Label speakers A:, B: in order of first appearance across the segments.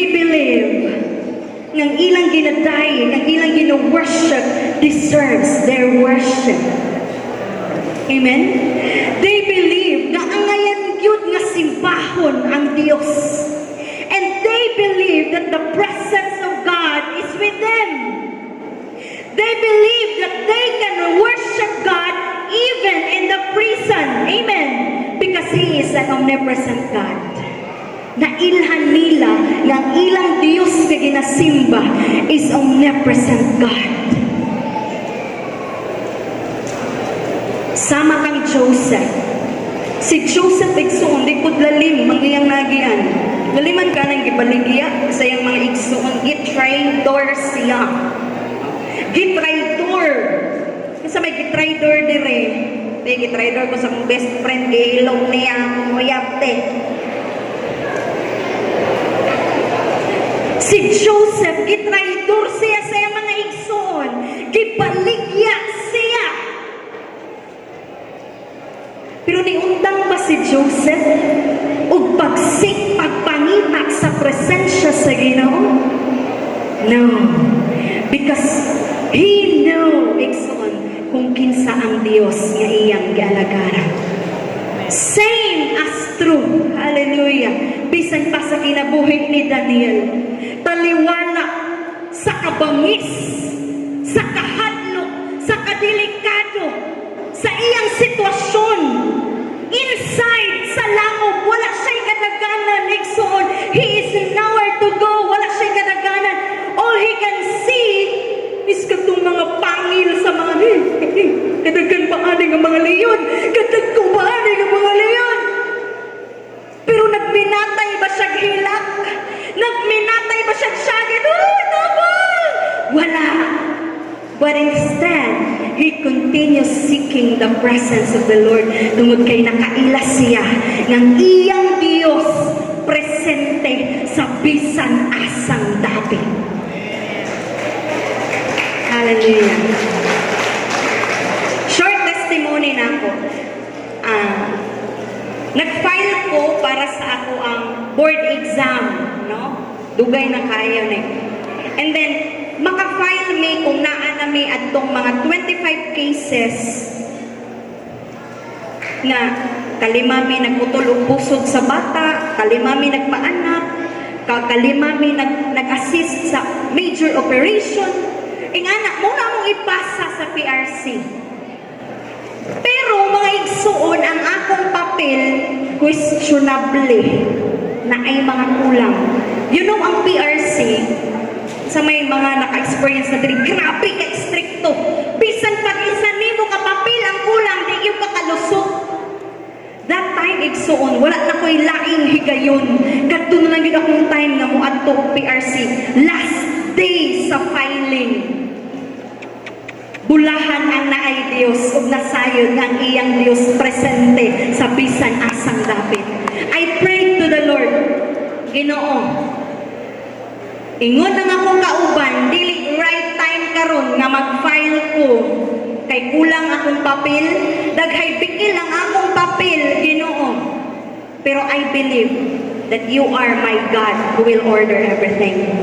A: They believe ng ilang ginadaig, ang ilang gina-worship deserves their worship. Amen? They believe nga angayan gyud nga simbahon ang Dios. And they believe that the presence of God is with them. They believe that they can worship God even in the prison. Amen. Because He is an omnipresent God. Nailhan nila nga ang ilang Diyos nga ginasimba is omnipresent God. Sama kang Joseph. Si Joseph, igsuon, di pud lalim ang iyang nagian. Laliman ka nang gibaligya sa iyang mga igsuon, gitraidor siya. Gitraidor. Kasi may gitraidor dire. May gitraidor ko sa akong best friend, giilong niya akong uyab te. Si Joseph, gitraidor siya sa iyang mga igsuon. Gibaligya siya. Pero niundang ba si Joseph og pag-seek, pagpangita sa presensya sa Ginoo? No. Because he knew, igsoon, kung kinsa ang Dios nga iyang gialagaran. Same as true. Hallelujah. Bisan pa sa kinabuhi ni Daniel. Taliwala sa kabangis, sa kahadlok, sa kadelikado, sa iyang sitwasyon. Inside sa langob, wala siya'y kadaganan, igsoon. He is nowhere to go. Wala siya'y kadaganan. All he can see is katong mga pangil sa mga, kadagan pa ani nga mga leon? Kadagko pa ani nga mga leon?" Pero nagminatay ba siya hilak? Nagminatay ba siya syagit? "Oh, tabang!" Wala. But instead, he continues seeking the presence of the Lord tungod kay nakaila siya ng iyang Diyos presente sa bisan asang dapit. Hallelujah. Short testimony na ako. Nag-file ko para sa ako ang board exam, no? Dugay na kayo ni. And then, maka-file mi kung naa na mi adtong mga 25 cases nga kalima mi nagputol og pusod sa bata, kalima mi nagpaanak, kalima mi nag-assist sa major operation. Ingana, mao na among ipasa sa PRC. Pero mga igsuon, ang akong papel, questionable na ay mga kulang. Ang PRC, sa may mga naka-experience na diri, grabe ka strikto. Bisan pag isa nimo ka papel ang kulang, di gyud ka kalusot. That time, igsuon, wala na ko'y laing higayon. Kadto na lang gyud akong time nga moadto og PRC. Last day sa filing. Bulahan ang naay Dios ug nasayod nga ang iyang Dios presente sa bisan asang dapit. I prayed to the Lord, "Ginoo, ingon ang akong kauban, dili right time karon nga mag-file ko kay kulang akong papel, daghay bikil ang akong papel, Ginoo. Pero I believe that you are my God who will order everything."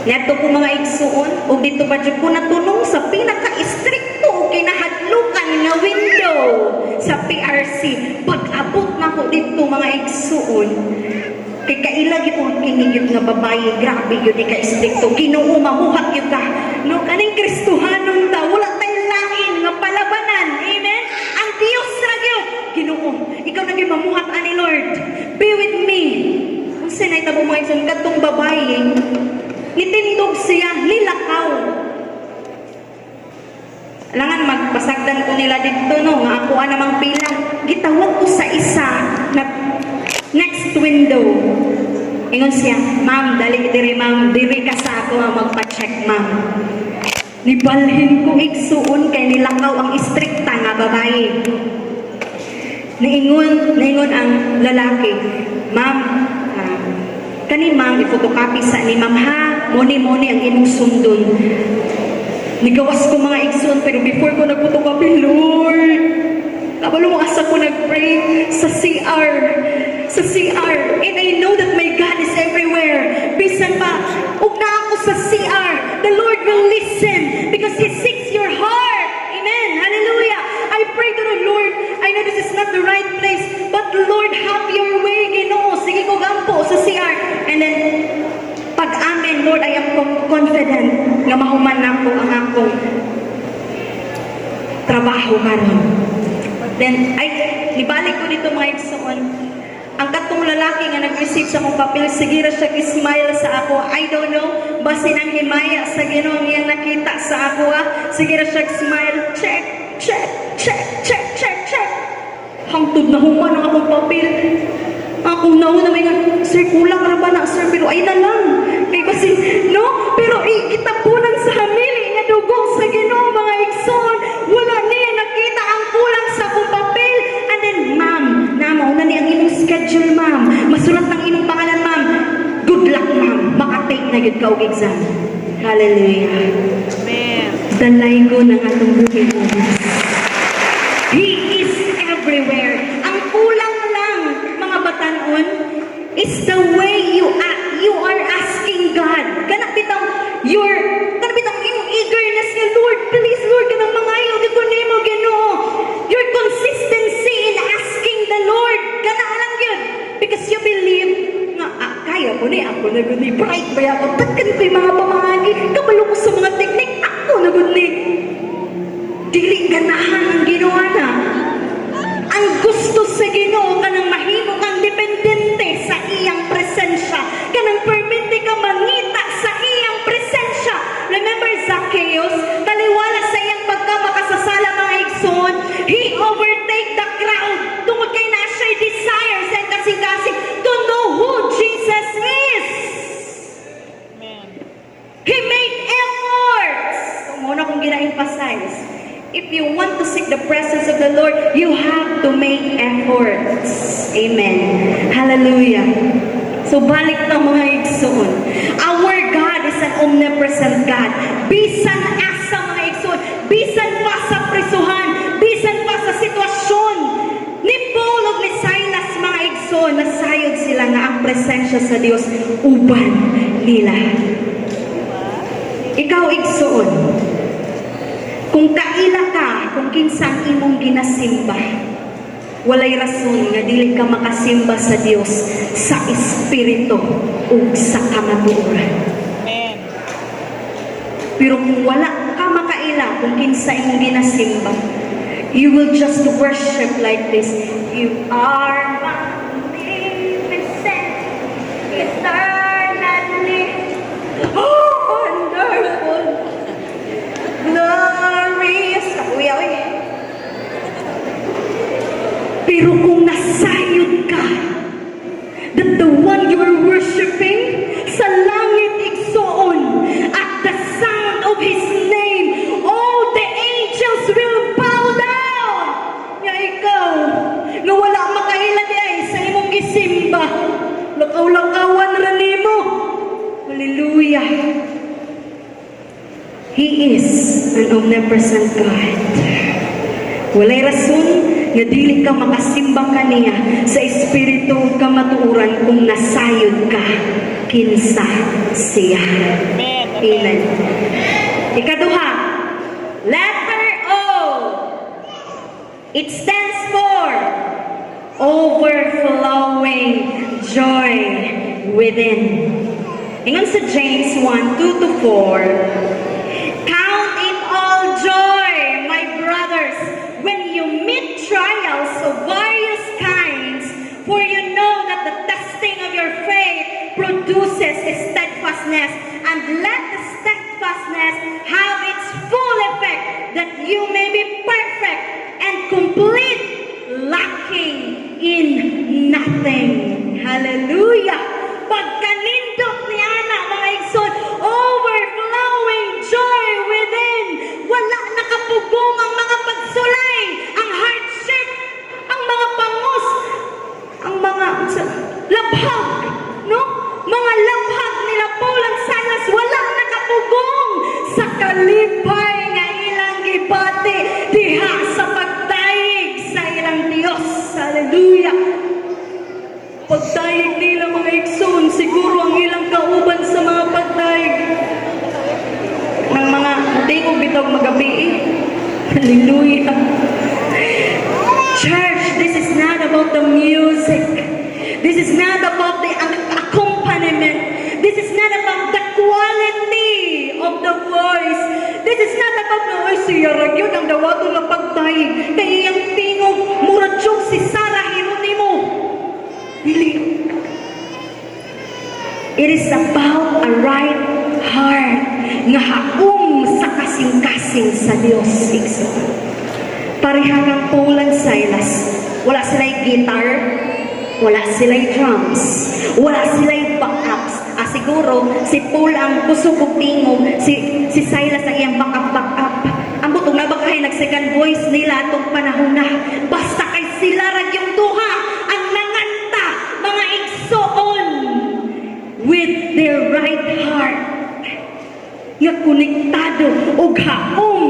A: Neto ko, mga igsuon, ug dito pa jud ko natunong sa pinaka-istrikto ug kinahadlukan nga window sa PRC. Pag-abot na ko dito, mga igsuon, kay kaila gyud ko kini gyud nga babaye, grabe gyud ni ka-istrikto. Ginoo, mamuhat gyud ka. No, kaning Kristohanon ta, wala tay lain nga palabanan. Amen? Ang Dios ra gyud. Ginoo, ikaw na gyud mamuhat ani, Lord. Be with me. Unsa na itabo, mga igsoon, kadtong babaye, nitindog siya, nilakaw. Alangan magpasagdan ko nila dito, no, nga ako namang pila. Gitawag ko sa isa na next window. Ingon siya, "Ma'am, dali diri, ma'am, diri ka sa ako ang magpa-check, ma'am." Nibalhin ko, igsuon, kay nilakaw ang istrikta nga babae. Niingon ang lalaki, "Ma'am, kani ma'am, i-photocopy sa ni ma'am ha, moni-moni ang imong sundon." Nigawas ko, mga igsoon, pero before ko nag-photocopy, "Lord," kabalo mo asa ko nag-pray? Sa CR. Sa CR. And I know that my God is everywhere. Bisan pa, ug naa ako sa CR, the Lord will listen because He seeks your heart. Amen. Hallelujah. I pray to the Lord. I know this is not the right place, but Lord, have your way, Ginoo. Sige ko gampo sa CR. And then, pag amen, Lord, I am confident nga mahuman nako ang akong trabaho karon. Then, ay, nibalik ko dito, mga igsoon. Ang katong lalaki nga nag-receive sa akong papel, sige ra siya smile sa ako. I don't know, basin ang himaya sa Ginoo ang iyang nakita sa ako. Ah. Sige ra siya smile. Check, check, check, check, check, check. Hangtod na human ang akong papel. Ako na may nga, "Sir, kulang ra ba na, sir?" Pero ay na lang. Kay basin, no? Pero gitabunan sa hamili nga dugo sa Ginoo, mga igsoon. Wala niya nakita ang kulang sa akong papel. And then, "Ma'am, na mauna ni ang imong schedule, ma'am. Masulat ng imong pangalan, ma'am. Good luck, ma'am. Maka-take na gyud ka og exam." Hallelujah.
B: Amen.
A: Dalaygon ang atong buhi mo. He is everywhere. Ang kulang lang, mga batanon, is the way you act. You are asking God. Kana bitaw your kana bitaw imong eagerness nga, "Lord, please, Lord, kanang mangayo gyud ko nimo, Ginoo." Your consistency in asking the Lord. Kana lang gyud. Because you believe nga ah, kaya ko ni, ako na gud ni, bright ba ako, takan ko yung mga pamaagi, kabalo ko sa mga technique, ako na gud ni. Dili ganahan ang Ginoo na. Ang gusto sa Ginoo, kanang mahimo kang dependente sa iyang presensya. Kanang permente ka mangita sa iyang presensya. Remember Zacchaeus? Taliwala sa iyang pagkamakasasala, mga igsoon, he overtake the crowd tungod kay naa siya desires and kasing-kasing to know who Jesus is.
B: Amen.
A: He made efforts. So, mao na akong gina-emphasize. If you want to seek the presence of the Lord, you have to make efforts. Amen. Hallelujah. So, balik na, mga igsoon. Our God is an omnipresent God. Bisan asa, mga igsoon, bisan pa sa prisuhan, bisan pa sa sitwasyon ni Paul ug ni Silas, mga igsoon, nasayod sila nga ang presensya sa Dios uban nila. Ikaw, igsoon, kung kaila ka, kung kinsa ang imong ginasimba, walay rason nga dili ka makasimba sa Dios sa espiritu ug sa kamatuoran.
B: Amen.
A: Pero kung wala ka makaila kung kinsa imong ginasimba, you will just worship like this. You are magnificent, eternally, oh, wonderful, glorious. Kakuya, oy. Pero kung nasayod ka that the one you are worshiping sa langit, igsoon, at the sound of His name, all the angels will bow down. Nga ikaw, nga wala makaila di ay sa imong gisimba, lakaw-lakawan ra nimo. Hallelujah. He is an omnipresent God. Walay rason nga dili ka makasimba kaniya sa espiritu ug kamatuoran kung nasayod ka kinsa siya.
B: Amen.
A: Amen. Ikaduha, letter O. It stands for overflowing joy within. Ingon sa James 1, 2 to 4, "Count it all joy, my brothers, when you meet trials of various kinds, for you know that the testing of your faith produces steadfastness, and let the steadfastness have its full effect, that you may be perfect and complete, lacking in nothing." Hallelujah! Pagkanindot ni ana, mga igsoon, overflowing joy within. Wala nakapugong ang mga pagsulay, ang hardship, ang mga pangos, ang mga labhag, no? Mga labhag nila Paul and Silas, wala nakapugong sa kalipay nga ilang gibati. pag magabi eh. Hallelujah. Church, this is not about the music. This is not about the accompaniment. This is not about the quality of the voice. This is not about na, "Ay, siya ra gyud ang dawaton nga pagdayeg. Kay iyang tingog, murag jud si Sarah Geronimo." Dili. It is about a right heart nga haom sa kasing-kasing sa Dios, igsoon. Pareha kang Paul and Silas. Wala sila'y guitar, wala sila'y drums, wala sila'y backups. Ah, siguro, si Paul ang kusog og tingog, si Silas ang iyang backup backup. Ambot og naa ba kay nag second voice nila atong panahon na. Basta kay sila ra yung duha ang nanganta, mga igsoon, with their right heart nga konektado og haom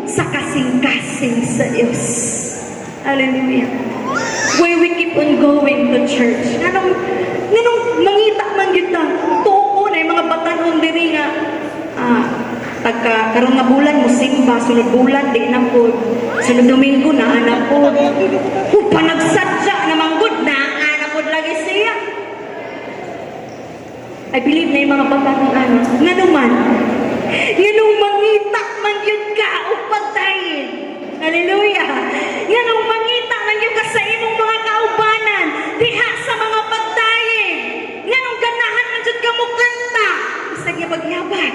A: sa kasing-kasing sa Diyos. Hallelujah. Why we keep on going to church? Nganong mangita man gyud ta? Tuo na yung mga batanon diri nga tagka karon nga bulan mo simba, sunod bulan di na pod. Sunod Domingo na ana pod. Kung panagsadya naman gud na ana pod lagi siya. I believe na yung mga batanon ana. Ngano man? Nganong mangita man yun ka og pagdayeg? Hallelujah. Nganong mangita man yun ka sa imong mga kaubanan diha sa mga pagdayeg? Nganong ganahan man jud ka mo kanta? Bisag yabag-yabag.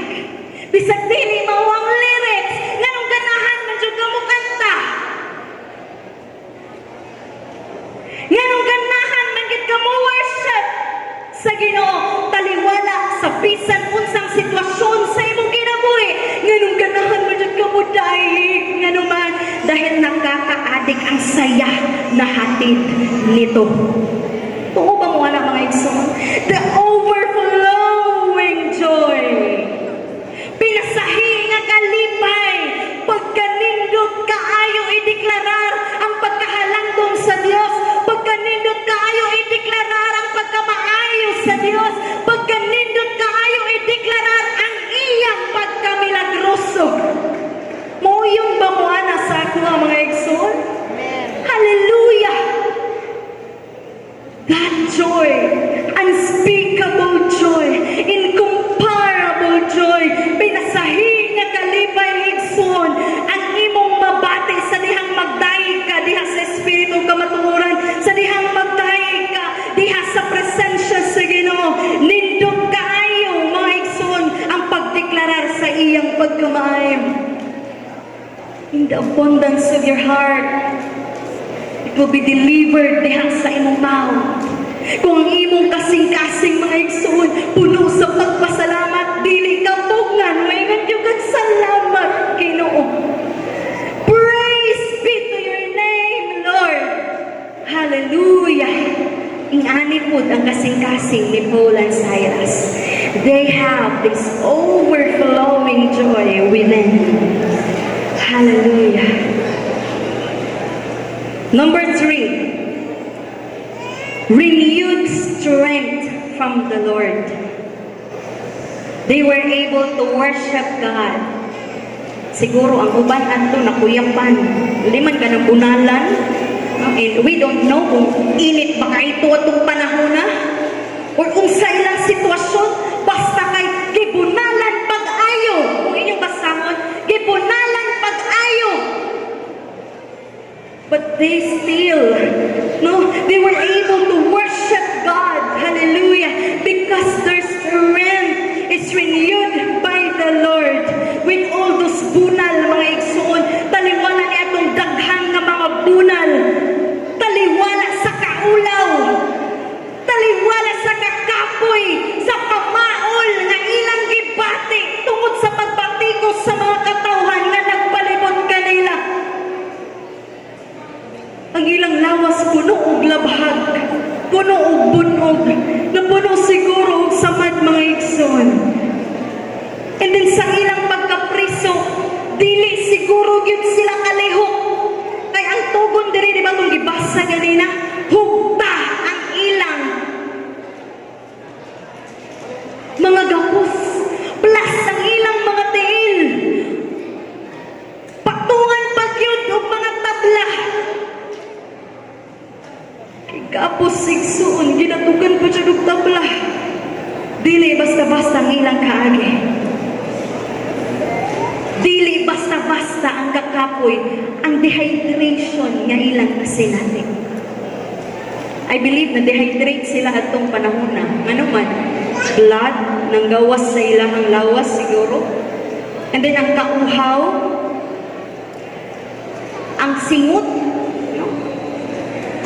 A: Bisag dili mao ang lyrics. Nganong ganahan man jud ka mo kanta? Nganong ganahan man gyud ka mo worship sa Ginoo taliwala sa bisan unsang sitwasyon sa imong kinabuhi? Nganong ganahan man jud ka mo dayeg? Ngano man? Dahil nakakaadik ang saya na hatid nito. Tuo ba mo ana, mga igsoon? The overflowing joy. Pinasahi nga kalipay pagkanindot kaayo ideklarar ang pagkahalandong sa Dios, pagkanindot kaayo ideklarar ang pagkamaayo sa Dios, pagkanindot kaayo ideklarar ang iyang pagkamilagroso. Moyong ba mo ana sa ako nga, mga igsoon?
B: Amen.
A: Hallelujah! That joy, unspeakable joy, incomparable joy, pinasahi nga kalipay, igsoon, ang imong mabati sa dihang magdayeg ka diha sa espiritu kamatuoran, sa dihang magdayeg ka diha sa presensya sa Ginoo. Nindot kaayo, mga igsoon, ang pagdeklarar sa iyang pagkamaayo. In the abundance of your heart, it will be delivered diha sa imong mouth. Kung ang imong kasing-kasing, mga igsoon, puno sa pagpasalamat, dili ka pugnan, maingon yung kag "Salamat, Ginoo. Praise be to your name, Lord." Hallelujah. Ingani pud ang kasing-kasing ni Paul and Silas. They have this overflowing joy within. Hallelujah. Number three, renewed strength from the Lord. They were able to worship God. Siguro ang uban adto nakuyapan. Di man ka ng bunalan. And we don't know kung init ba kay ito atong panahon na or unsa ilang sitwasyon, basta kay gibunalan pag-ayo. Kung inyong basahon, gibunalan pag-ayo. But they still, no, they were able to worship God. Hallelujah. Because their strength is renewed by the Lord. With all those bunal, mga igsoon, taliwala ni atong daghan nga mga bunal. Taliwala sa kaulaw. Taliwala sa kakapoy, sa pamaol nga ilang gibati tungod sa pagbatikos sa mga katawhan nga nagpalibot kanila. Ang ilang lawas puno og labhag, puno og bunog, napuno siguro og samad, mga igsoon. And then sa ilang pagkapriso, dili siguro gyud sila kalihok. Kay ang tugon diri, di ba kung gibasa ganina, hugta ang ilang mga gapos plus ang ilang mga tiil. basta-basta ang ilang kaagi. Dili basta-basta ang kakapoy, ang dehydration nga ilang nasinati. I believe na dehydrate sila atong panahon na. Ano man, blood nang gawas sa ilang lawas siguro. And then ang kauhaw, ang singot, no?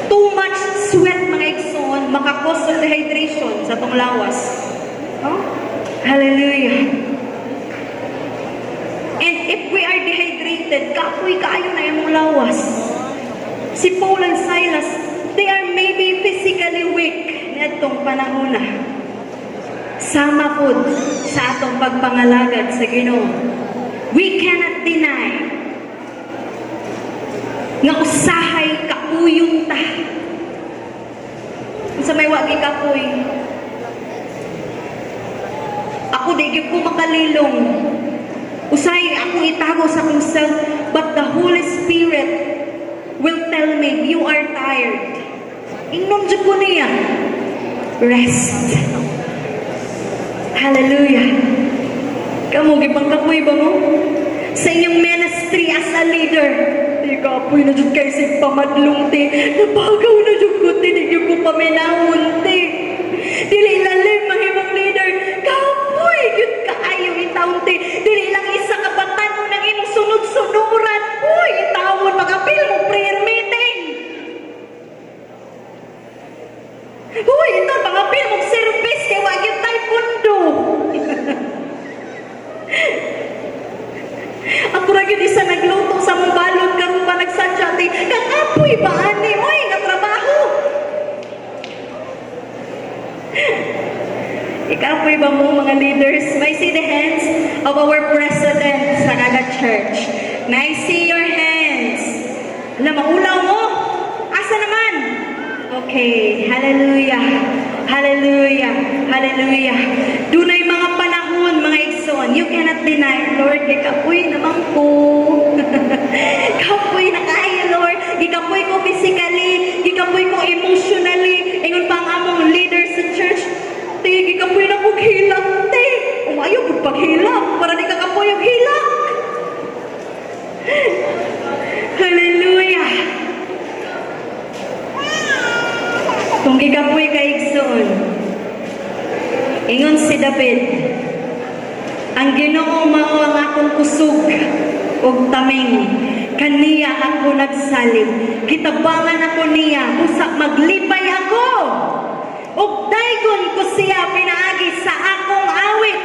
A: Too much sweat, mga igsoon, maka-cause of dehydration sa atong lawas. No? Hallelujah. And if we are dehydrated, kapoy kaayo na imong lawas. Si Paul and Silas, they are maybe physically weak niadtong panahon na. Sama pod sa atong pagpangalagad sa Ginoo. We cannot deny nga usahay kauyong ta. Unsa may wa gikapoy? Ako, di gyud ko makalilong. Usahay akong itago sa akong self, but the Holy Spirit will tell me, "You are tired." Ingnon jud ko niya, "Rest." Hallelujah. Kamo, gipangkapoy ba mo? Sa inyong ministry as a leader, di kapoy na jud kay si pamadlong ti. Nabagaw na jud ko ti, di gyud ko paminawon ti. Dili lalim mahimong leader. Kapoy gyud kaayo intawon ti. Dili lang isa ka batan-on ang imong sunod-sunuran. Uy, intawon makapil mo prayer meeting. Uy, ito, pangapil mong service kay wa gyud tay pundo. Ako ra gyud isa nagluto sa mong balot karon pa nagsadya ti. Kakapoy ba ani oy nga trabaho? Ikapoy ba mo, mga leaders? May I see the hands of our president sa kada church? May I see your hands? Alam, maulaw mo? Asa naman? Okay, hallelujah. Hallelujah. Hallelujah. Dunay mga panahon, mga igsoon, you cannot deny, "Lord, gikapoy naman ko. Kapoy na kaayo, Lord. Gikapoy ko physically, gikapoy ko emotionally." Ingon pa ang among leader sa church, "Te, gikapoy na kog hilak, te." Umayo pud paghilak, para di ka kapoy og hilak. Hallelujah. Kung gikapoy ka, igsoon, ingon si David, "Ang Ginoo mao ang akong kusog ug taming. Kaniya ako nagsalig. Gitabangan ako niya, busa maglipay ako. Ug daygon ko siya pinaagi sa akong awit.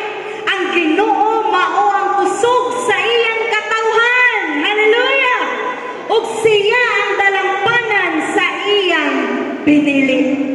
A: Ang Ginoo mao ang kusog sa iyang katawhan." Hallelujah! Ug siya ang dalampanan sa iyang pinili.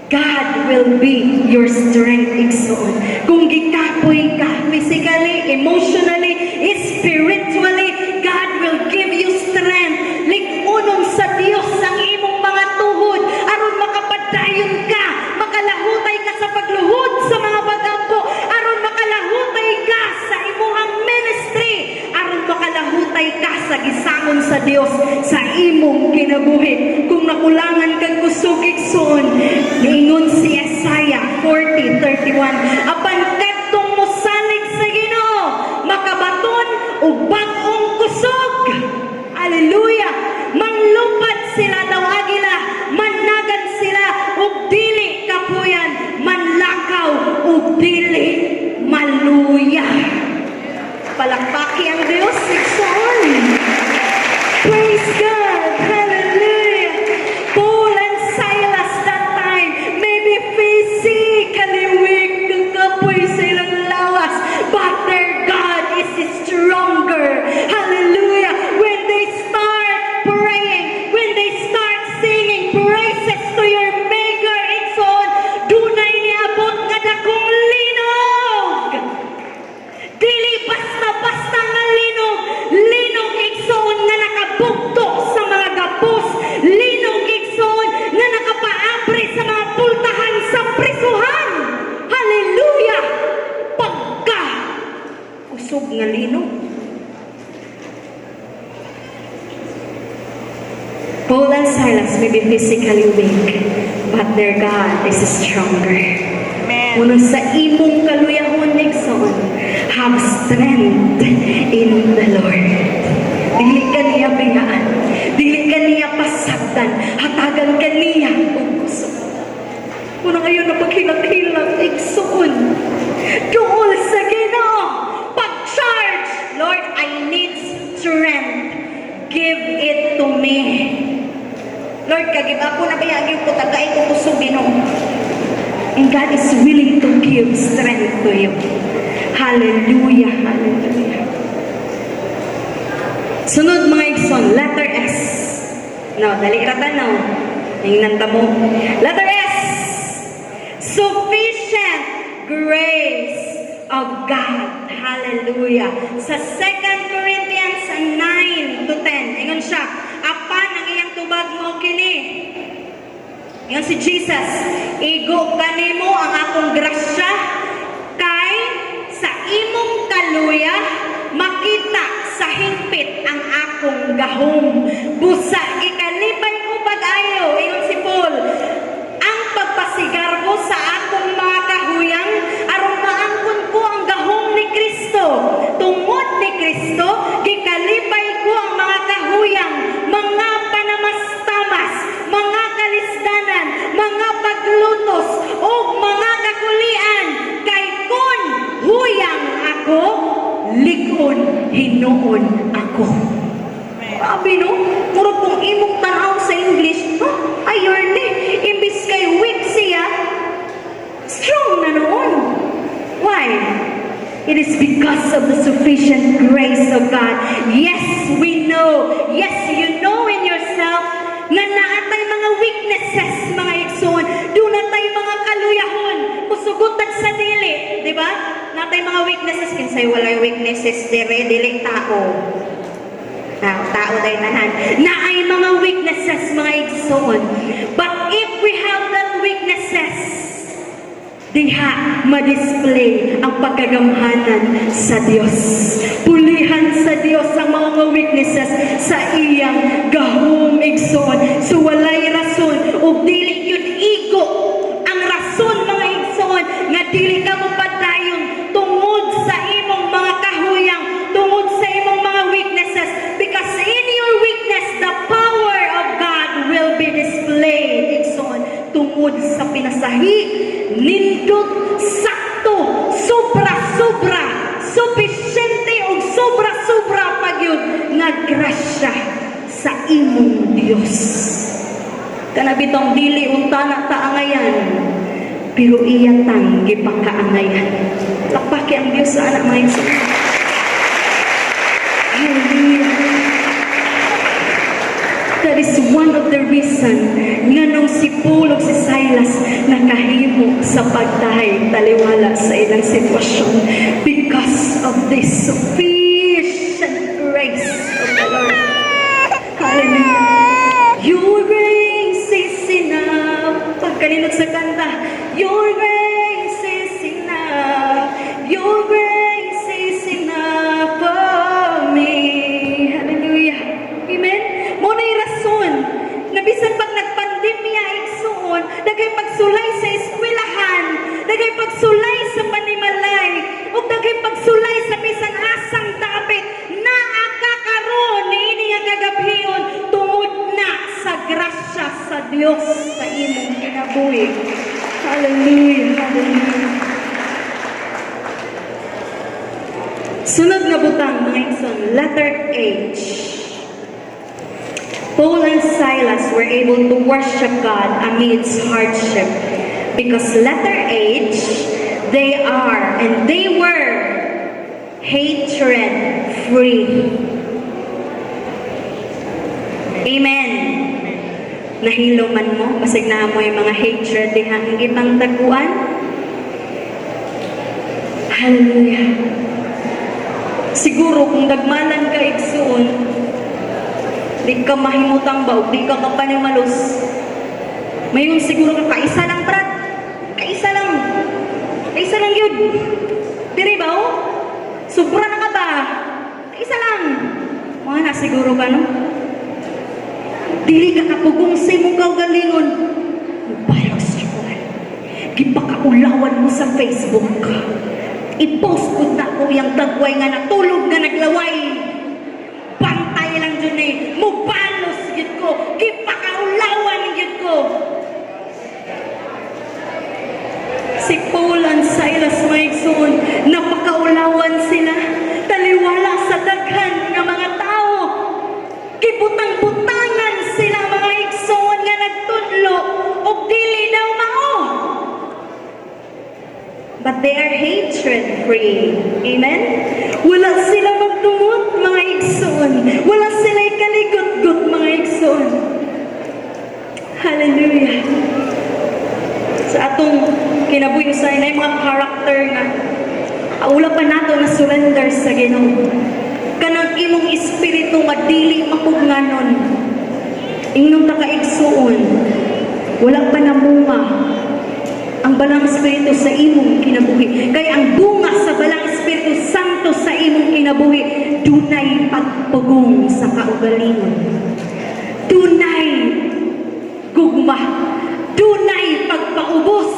A: God will be your strength, igsoon. Kung gikapoy ka physically, emotionally, spiritually, God will give you strength. Lig-unon sa Dios ang imong mga tuhod aron makapadayon ka, makalahutay ka sa pagluhod sa mga pagampo, aron makalahutay ka sa imuhang ministry, aron makalahutay ka sa gisangon sa Dios sa imong kinabuhi. Kung nakulangan kag kusog, igsoon, niingon si Isaiah 40:31, apan kadtong mosalig sa Ginoo, makabaton og bag-ong kusog. Hallelujah! Manglupad sila daw agila, managan sila ug dili kapuyan, manlakaw ug dili maluya. Palakpaki ang Diyos, igsoon. Praise God! Hallelujah! Paul and Silas that time may be physically weak, kapoy sa ilang lawas, but their God is stronger. Hallelujah! When they start praying, when they start singing praises to your Maker, igsoon, dunay niabot nga dakong linog. Dili basta-basta nga linog. Linog, igsoon, nga nakabugto sa mga gapos. Linog, igsoon, nga nakapaabri sa mga pultahan sa prisuhan. Hallelujah! Pagka kusog nga linog. Paul and Silas may be physically weak, but their God is stronger.
B: Amen.
A: Mao nang sa imong kaluyahon, igsoon, have strength in the Lord. Dili ka niya biyaan. Dili ka niya pasagdan. Hatagan ka niya og kusog. Mao nang ayaw na paghilak-hilak, igsoon. Duol sa Ginoo. Pag-charge. "Lord, I need strength. Give it to me. Lord, kagib ako na baya gyud ko, tagay ko kusog, Ginoo." And God is willing to give strength to you. Hallelujah, hallelujah. Sunod, mga igsoon, letter S. No, dali ra tanaw. Tingnan ta mo. Letter S. Sufficient grace of God. Hallelujah. Sa 2 Corinthians 9 to 10, ingon siya, apan ang iyang tubag mao kini. Ingon si Jesus, "Igo kanimo ang akong grasya kay sa imong kaluya makita sa hingpit ang akong gahom. Busa gikalipay ko pag-ayo," ingon si Paul, "ang pagpasigarbo sa akong mga kahuyang aron maangkon ko ang gahom ni Kristo. Tungod ni Kristo, gikalipay ko ang mga kahuyang, mga panamastamas, mga kalisdanan, mga paglutos ug mga kakulian, kay kun huyang ako, lig-on hinuon ako." Grabe, no? Murag kung imong tanaw sa English, huh? Ay, ni. Imbis kay weak siya, strong na nuon. Why? It is because of the sufficient grace of God. Yes, we know. Yes, you know in yourself nga naa tay mga weaknesses, mga igsoon. Duna tay mga kaluyahon. Musugot sa dili, di ba? Naa tay mga weaknesses. Kinsay walay weaknesses dire? Dili tao. Tao, tao day tanan. Naay mga weaknesses, mga igsoon. But if we have that weaknesses, diha ma-display ang pagkagamhanan sa Dios. Pulihan sa Dios ang mga weaknesses sa iyang gahom, igsoon. So walay rason ug dili yun igo ang rason, mga igsoon, nga dili ka mo padayon tungod sa imong mga kahuyang, tungod sa imong mga weaknesses, because in your weakness the power of God will be displayed, igsoon, tungod sa pinasahi, nindot, sakto, sobra-sobra, sufisyente ug sobra-sobra pa gyud nga grasya sa imong Dios. Kana bitong dili unta na taangayan, pero iya tang gipakaangayan. Lakpaki ang Dios sa anak, mga igsoon. Hallelujah. That is one of the reason nganong si Paul ug si Silas nakahimo sa pagtahay taliwala sa ilang sitwasyon, because of this sufficient grace of the Lord. Hallelujah. Your grace is enough. Pagkaninot sa kanta, "Your grace is enough. Your grace is enough for me." Hallelujah. Amen. Mao na'y rason na bisan pag nagpandemya, igsuon, daghay pagsulay sa eskwelahan, daghay pagsulay sa panimalay, ug daghay pagsulay sa bisan asang dapit, naa ka karon niini nga kagabhion tungod na sa grasya sa Dios sa imong kinabuhi. Hallelujah, hallelujah. Sunod nga butang, mga igsoon, letter H. Paul and Silas were able to worship God amidst hardship because, letter H, they are and they were hatred free. Amen. Nahilo man mo, basig naa moy mga hatred diha ang gipang taguan. Hallelujah. Siguro kung dagmanan ka, igsuon, di ka mahimutang ba, ug di ka kapanimalos. Mayon siguro ka, "Kaisa lang, Brad. Kaisa lang. Kaisa lang yun. Diri ba, oh? Sobra na ka ba? Kaisa lang." Mga na siguro ka, no? Dili ka kapugong sa imong kaugalingon. Mubayag sa Juan. Gipaka Paulawan mo sa Facebook. I-post ko na ko yung dagway nga natulog nga naglaway. Bantay lang dyan eh. Mubalos gyud ko. Gipakaulawan gyud ko. Si Paul and Silas, mga igsoon, napakaulawan sila. Taliwala sa daghan nga mga tao. Gibutang-butangan sila, mga igsoon, nga nagtudlo og dili daw mao. But they are hatred free. Amen? Wala sila magdumot, mga igsoon. Wala sila kaligot-got, mga igsoon. Hallelujah. Sa atong kinabuhi sa mga character nga wala pa nato na surrender sa Ginoo. Kanang imong espiritu nga dili mapugnanon. Ingnon ta kaigsuon, wala pa namunga ang Balang Espiritu sa imong kinabuhi. Kay ang bunga sa Balang Espiritu Santo sa imong kinabuhi, dunay pagpugong sa kaugalingon. Dunay gugma. Dunay pagpaubos.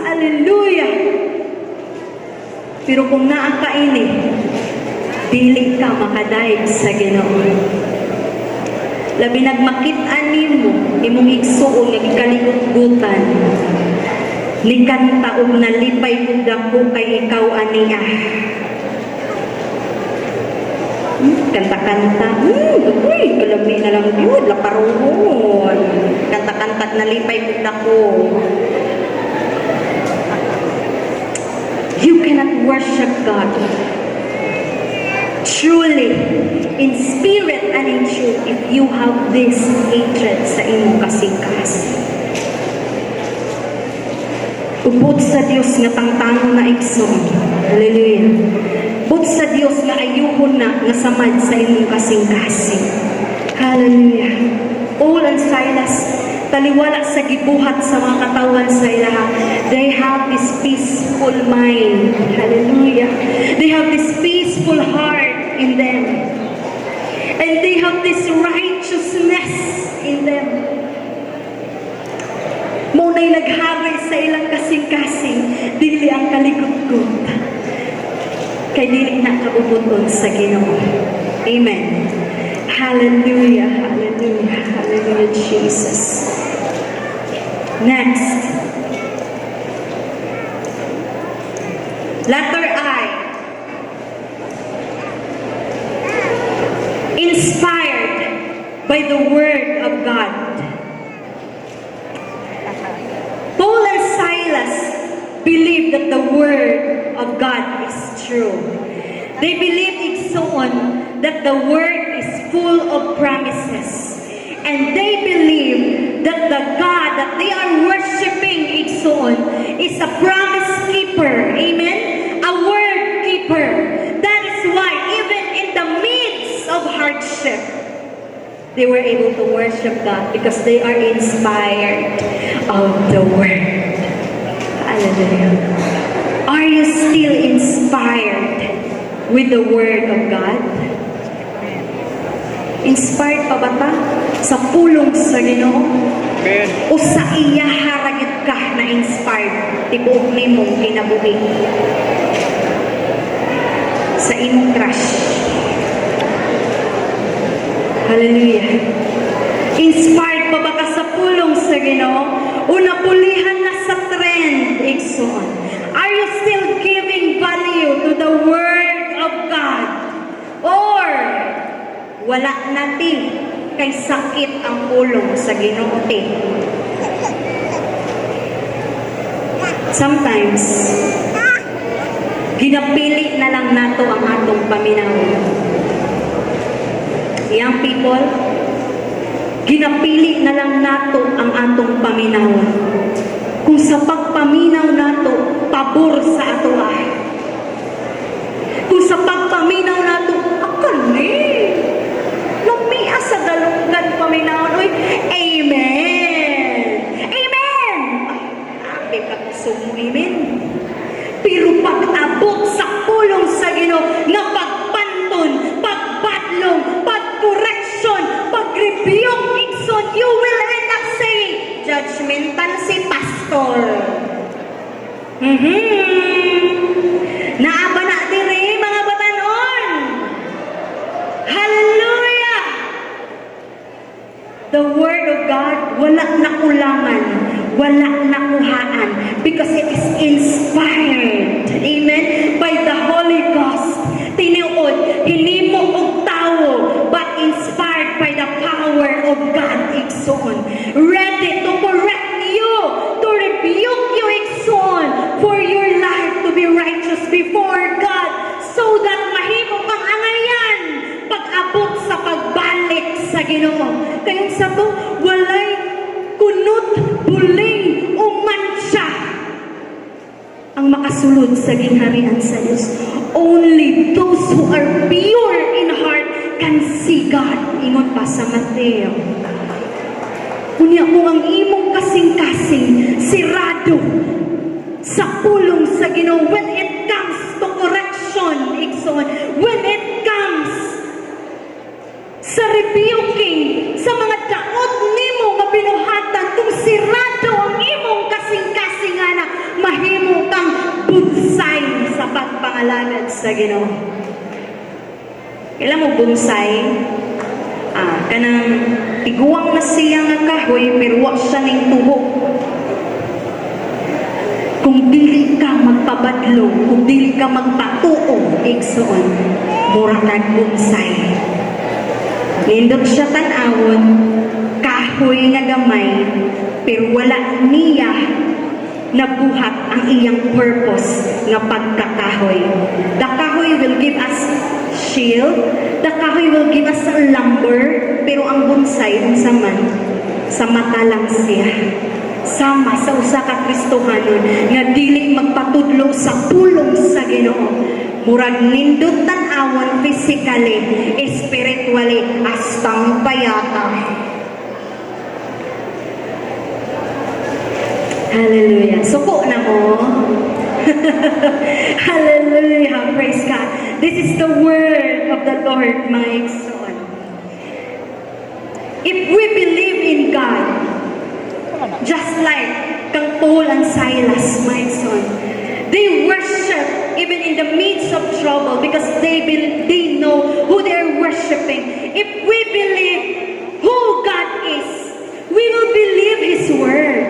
A: Hallelujah! Pero kung naa ka ini, dili ka makadayeg sa Ginoo. Labi nag makit-an nimo imong igsuon nga gikaligot-gutan. Nikanta og nalipay kog dako kay ikaw aniya. Kanta-kanta. Uy, kalami na lang yun. Laparoon. Kanta-kanta at nalipay kog dako. You cannot worship God truly, in spirit and in truth, if you have this hatred sa imong kasingkas. Upod sa Dios nga tangtangon na, igsoon. Hallelujah. Upod sa Dios nga ayuhon na nga samad sa imong kasing-kasing. Hallelujah. Paul and Silas, taliwala sa gibuhat sa mga katawan sa ilaha, they have this peaceful mind. Hallelujah. They have this peaceful heart in them. And they have this righteousness in them. Mao na'y naghari sa ilang kasing-kasing, dili ang kaligutgot. Kay dili na kabubuton sa Ginoo. Amen. Hallelujah, hallelujah, hallelujah, Jesus. Next. Letter I. Inspired by the Word of God. Paul and Silas believed that the Word of God is true. They believed, igsoon, that the Word is full of promises. And they believe that the God that they are worshiping, igsoon, is a promise keeper. Amen? A word keeper. That is why even in the midst of hardship, they were able to worship God because they are inspired of the Word. Hallelujah. Are you still inspired with the Word of God? Inspired pa ba ta sa pulong sa Ginoo?
B: Amen.
A: O sa iya ra gyud ka na inspired tibuok nimong kinabuhi? Sa imong crush. Hallelujah. Inspired pa ba ka sa pulong sa Ginoo? O napulihan na sa trend, igsoon? Are you still giving value to the Word of God? Or wala na ti kay sakit ang pulong sa Ginoo ti? Sometimes, ginapili na lang nato ang atong paminaw. Young people, ginapili na lang nato ang atong paminaw. Kung sa pagpaminaw nato, pabor sa ato ah. Kung sa pagpaminaw nato, akali, lumia sa dalunggan paminaw, uy, amen! Amen! Ay, api ka kusog mo, amen? Pero pag-abot sa pulong sa Ginoo nga pagpanton, pagbatlong, pag-correction, pag-rebuke, igsoon, you will end up saying, "Judgmental si pastor." Naa ba na diri, mga batanon? Hallelujah! The Word of God, wala nakulangan, wala nakuhaan, because it is inspired, amen, by the Holy Ghost. Tinuod, hinimo og tawo, but inspired by the power of God, igsoon. Ready to correct you, to rebuke you, igsoon, for your life to be righteous before God, so that mahimo kang angayan pag-abot sa pagbalik sa Ginoo. Kay unsa to, walay kunot, buling, o mantsa ang makasulod sa gingharian sa Diyos. Only those who are pure in heart can see God. Ingon pa sa Mateo. Unya kung ang imong kasing-kasing sirado sa pulong sa Ginoo when it comes to correction, igsoon, when it comes sa rebuking, sa mga daot nimo nga binuhatan, kung sirado ang imong kasing-kasing ana, mahimo kang bonsai sa pagpangalagad sa Ginoo. Kailan mo bonsai? Kanang tiguang na siya nga kahoy pero wa siya ning tubo. Kung dili ka magpabadlong, kung dili ka magpatuo, igsoon, mura kag bonsai. Nindot siya tan-awon, kahoy nga gamay, pero wala niya nabuhat ang iyang purpose nga pagkakahoy. The kahoy will give us shield, the kahoy will give us lumber, pero ang bonsai, unsa man, sa mata lang siya. Sama sa usa ka Kristohanon nga dili magpatudlo sa pulong sa Ginoo. Murag nindot tan-awon physically, spiritually, astang payata. Hallelujah. Suko na mo. Hallelujah. Praise God. This is the word of the Lord, mga igsoon. If we believe in God, just like kang Paul and Silas, my son, they worship even in the midst of trouble because they know who they're worshiping. If we believe who God is, we will believe His word.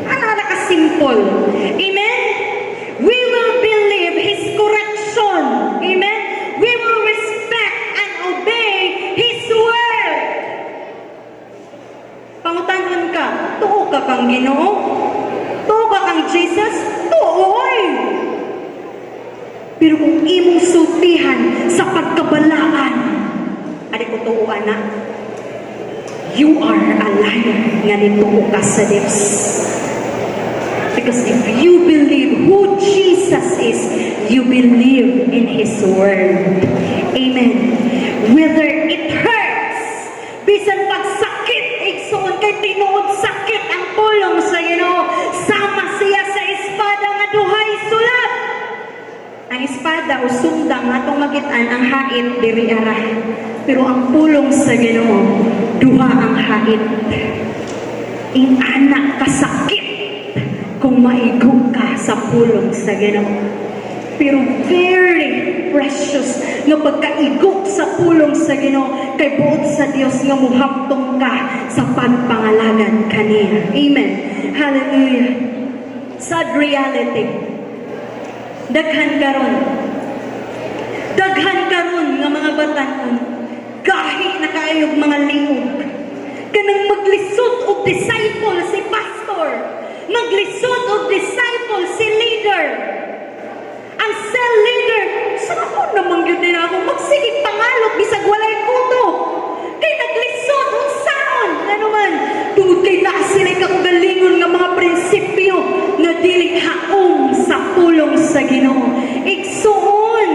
A: Ano na ka-simple? Amen? We will believe His correction. Amen? We will respect and obey His word. Pangutanon ka, tuo ka kang Ginoo? Tuo ka kang Jesus? Tuoy! Pero kung imong sultihan sa pagkabalaan, adi ko tuo ana, you are a liar nga nituo ka sa Diyos. Because if you believe who Jesus is, you believe in His Word. Amen. Whether it hurts, bisan pagsakit, igsoon kay tinuod sakit ang pulong sa Ginoo. Sama siya sa espada nga duhay sulab. Ang espada o sundang atong makitaan ang hait diri ara. Pero ang pulong sa Ginoo, duha ang hait. Ing-ana kasakit kung maigo ka sa pulong sa Ginoo. Pero very precious nga pagkaigo sa pulong sa Ginoo kay buot sa Dios nga muhamtong ka sa pagpangalagad kaniya. Amen. Hallelujah. Sad reality. Daghan karon. Daghan karon nga mga batanon. Gahi na kaayog mga liog. Kanang maglisod og disciple si pastor. Maglisod og disciple si leader. Ang cell leader, sa ako naman gyud nila ako magsige pangalot bisag walay kuto. Kay naglisod unsaon ano man tungod kay naa sila kaugalingon nga mga prinsipyo nga dili haom sa pulong sa Ginoo. Igsuon,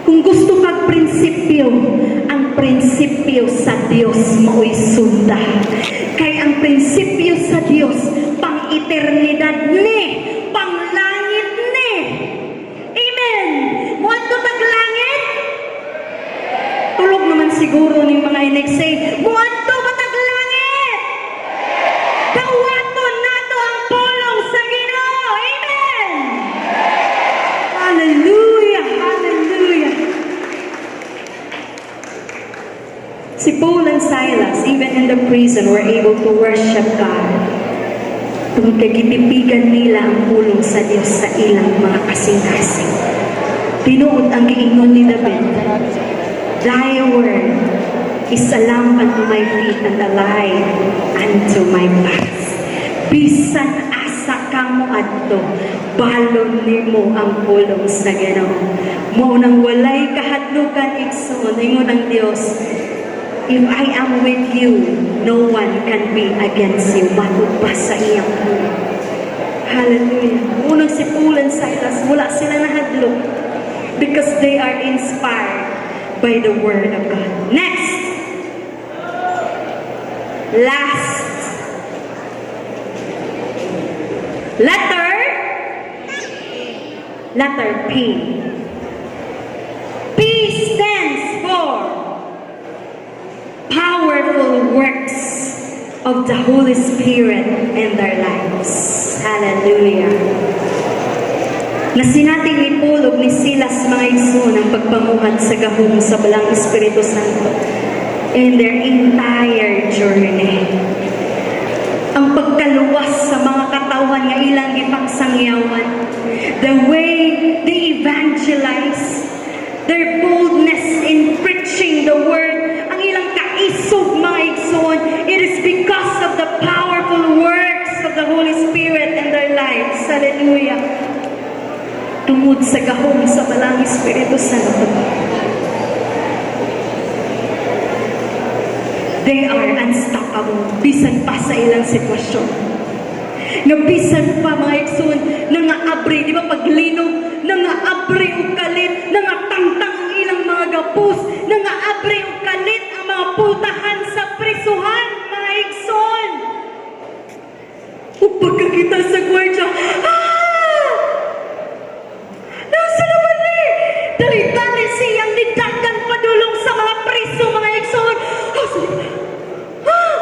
A: kung gusto kag prinsipyo, ang prinsipyo sa Dios mao'y sunda. Kay ang prinsipyo sa Dios pang eternidad ni, pang langit ni. Amen. Muadto tag langit? Tulog naman siguro ning mga ineksay. Muadto ba tag langit? Dawaton nato ang pulong. Si Paul and Silas, even in the prison, were able to worship God. Tungod kay gitipigan nila ang pulong sa Dios sa ilang mga kasing-kasing. Tinuod ang giingon ni David, "Thy word is a lamp unto my feet and a light unto my path." Bisan asa ka mo adto, balon nimo ang pulong sa Ginoo. Mao nang walay kahadlukan, igsoon, ingon ang Dios, "If I am with you, no one can be against you." Matod pa sa iyang pulong. Hallelujah. Mao nang si Paul and Silas, wala sila nahadlok because they are inspired by the word of God. Next. Last. Letter. Letter P. P stands for powerful works of the Holy Spirit in their lives. Hallelujah. Nasinati ni Paul ug ni Silas, mga igsoon, ang pagpamuhat sa gahom sa Balaang Espiritu Santo in their entire journey. Ang pagkaluwas sa mga katawhan nga ilang gipangsangyawan, the way they evangelize, their boldness in preaching the word, ang ilang kaisog, mga igsoon, it is because of the powerful works of the Holy Spirit in their lives. Hallelujah. Tungod sa gahom sa Balaang Espiritu Santo, they are unstoppable bisan pa sa ilang sitwasyon. Nga bisan pa, mga igsoon, nangaabri, di ba paglinog, nangaabri og kalit, nangatangtang ang ilang mga gapos, nangaabri og kalit ang mga pultahan sa prisuhan, mga igsoon. Ug pagkakita sa gwardya, ah! Nasa naman eh! Dali-dali siyang nidagan padulong sa mga priso, mga igsoon. Ah, sabi, ah!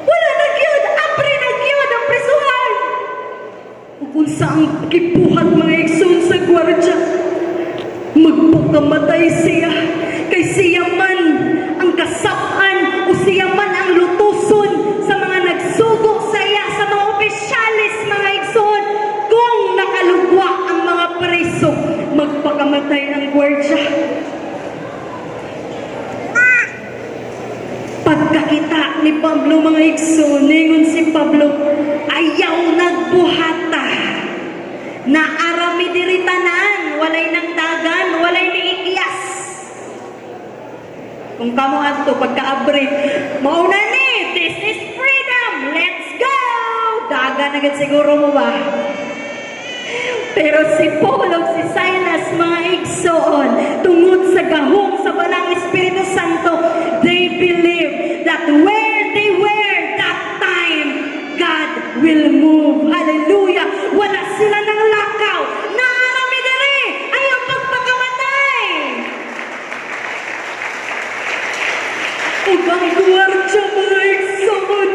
A: Wala na gyud! Abri na gyud ang prisuhan! Ug unsa ang gibuhat, mga igsoon, sa gwardya? Magpakamatay siya. Kay siya man ang kasap-an o siya man ang lutuson sa mga nagsugo sa iya, sa mga opisyalis, mga igsoon. Kung nakalugwa ang mga preso, magpakamatay ang gwardya. Pagkakita ni Pablo, mga igsoon, ningon si Pablo, "Ayaw nagbuhata. Naa ra mi diri tanan, walay nang dagan, walay niikyas." Kung kamo adto pagkaabri, "Mao na ni, this is freedom, let's go!" Dagan agad siguro mo ba? Pero si Paul ug si Silas, mga igsoon, tungod sa gahom sa Balaang Espiritu Santo, they believe that where they were that time, God will move. Hallelujah! Wala sila nang lakaw. Naa ra mi diri, ayaw pagpakamatay. Ug ang gwardya, mga igsoon,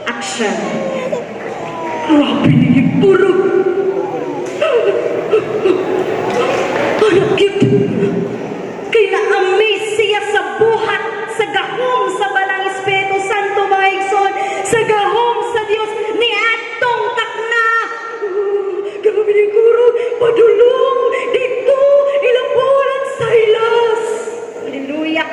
A: action. Grabe ni purog. Ang cute. Kay na-amaze siya sa buhat, sa gahom sa Balaang Espiritu Santo, mga igsoon, sa gahom sa Dios ni atong takna. Grabe ni kurog, padulong dito ila Paul at Silas. Hallelujah.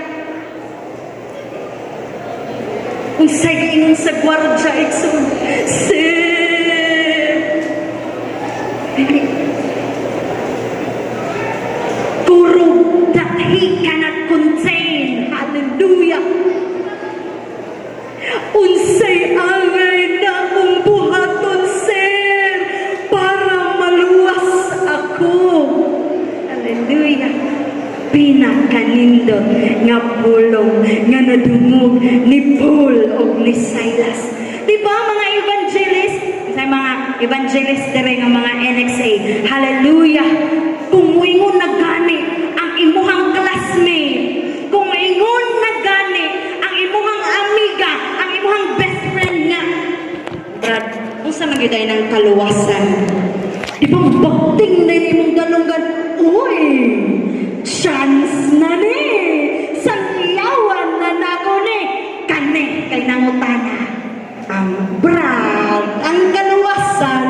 A: Unsay giingon sa gwardya, igsoon? "Sir, dili." Kurog that he cannot contain. Hallelujah. "Unsay angay na akong buhaton, sir, para maluwas ako?" Hallelujah. Pinakanindot nga pulong nga nadungog ni Paul og ni Silas. Di ba mga evangelist? Sa mga evangelist dire nga mga NXA. Hallelujah. Kung muingon na gani ang imuhang classmate, kung muingon na gani ang imuhang amiga, ang imuhang best friend nga, "Brad, unsa man gyud ay ng kaluwasan?" Di ba bakting na imong dalunggan? "Uy, chance na ni!" Sa Brag, ang kaluwasan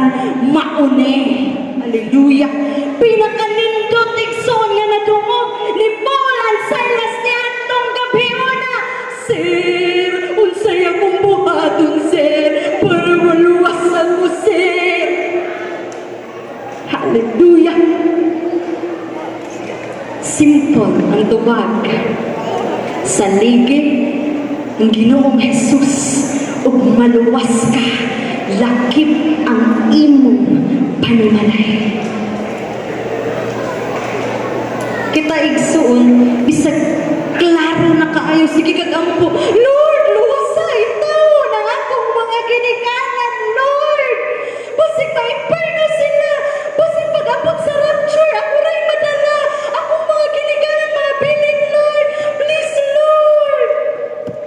A: mauni. Hallelujah. Pinakanindot, igsoon, nga nadungog ni Paul and Silas ni atong gabiuna. "Sir, unsay akong buhaton, sir, para maluwasan mo, sir?" Hallelujah. Simple ang tubag. "Saligi ang Ginoong Jesus ug maluwas ka, lakip ang imong panimalay." Kita, igsuon, bisag klaro na kaayo, sige kag ampo, "Lord, luwasa ito ng akong mga ginikanan, Lord. Basig ma-imperno sila. Basig pag-abot sa rapture, ako ray madala. Akong mga ginikanan, mga bilin, Lord. Please, Lord."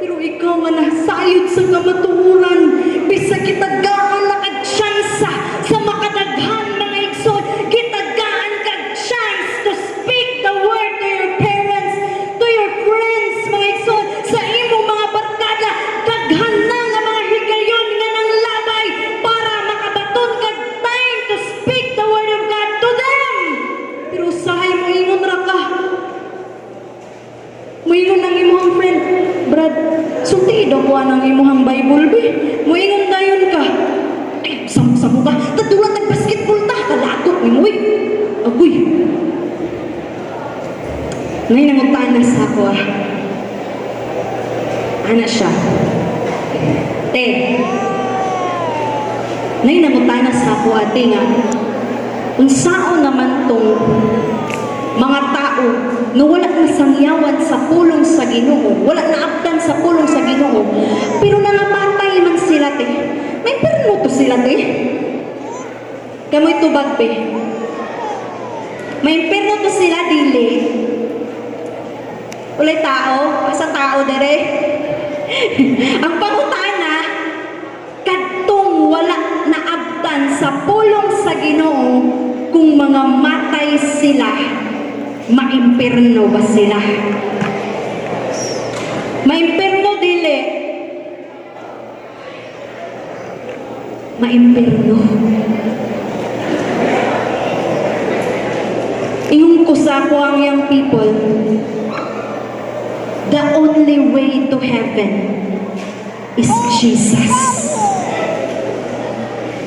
A: Pero ikaw nga nasayod sa kamatuoran, bisag gitagaan na kag tsansa sa makadaghan, mga igsoon, gitagaan kag chance to speak the word to your parents, to your friends, mga igsoon, sa imong mga barkada, daghan na nga mga higayon nga nang labay para makabaton kag time to speak the word of God to them. Pero usahay mo ingon ra ka. Muingon ang imong friend, "Brad, sulti daw ko ang imong Bible, be." Muingon dayon ka, "Ay, samo-samo ka, tadula tag basketball ta, kalagot ni mo, eh." Agoy. Ngayon nangutana sa ako ah. Ana siya. "Te." Ngayon nangutana sa ako, ate, nga, unsaon naman tong mga tao nga wala na sangyawan sa pulong sa Ginoo, wala na abdan sa pulong sa Ginoo, pero nangamatay man sila, te? Maimpiyerno to sila, te? Kamoy tubag, be. Maimpiyerno to sila, dili? Ulay tao, asa tao dere? Ang pangutana, kadtong wala naabtan sa pulong sa Ginoo, kung mga matay sila, maimpirno ba sila? Maimpirno, dili? Maimpirno. Ingon ko sa ako ang young people, the only way to heaven is Jesus.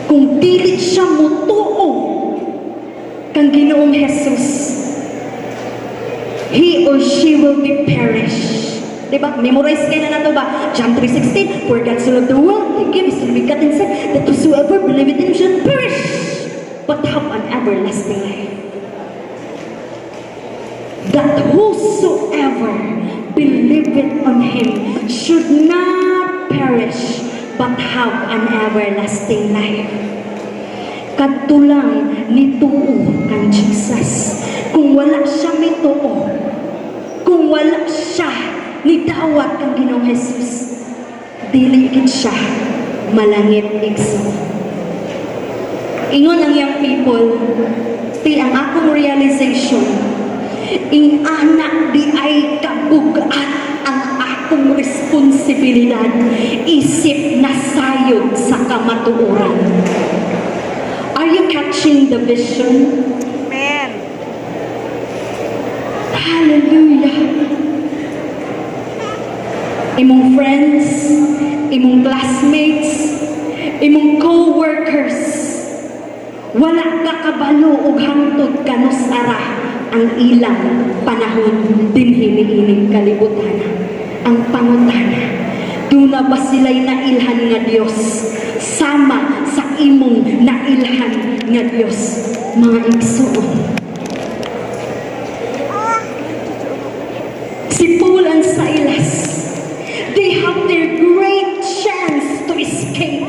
A: Kung dili siya mutuo kang Ginoong Jesus, he or she will be perished. Diba? Memorize kayo na nato ba? John 3:16, "For God so loved the world, He gave His only begotten Son, that whosoever believeth in Him should not perish, but have an everlasting life." That whosoever believeth on Him should not perish, but have an everlasting life. Kadto lang nituo kang Jesus. Kung wala siya mituo, kung wala siya nidawat kang Ginoong Jesus, dili gid siya malangit, igsoon. Ingon ang young people, "Ti, ang akong realization, ing anak di ay kabugat ang akong responsibilidad isip nasayod sa kamatuoran." Are you catching the vision?
B: Amen.
A: Hallelujah. Imong friends, imong classmates, imong co-workers, wala ka kabalo og hangtod kanus-ara ang ilang panahon dinhi niining kalibutan. Ang pangutana, duna ba sila'y nailhan nga Dios sama sa imong nailhan nga Dios, mga igsuon? Si Paul and Silas, they have their great chance to escape.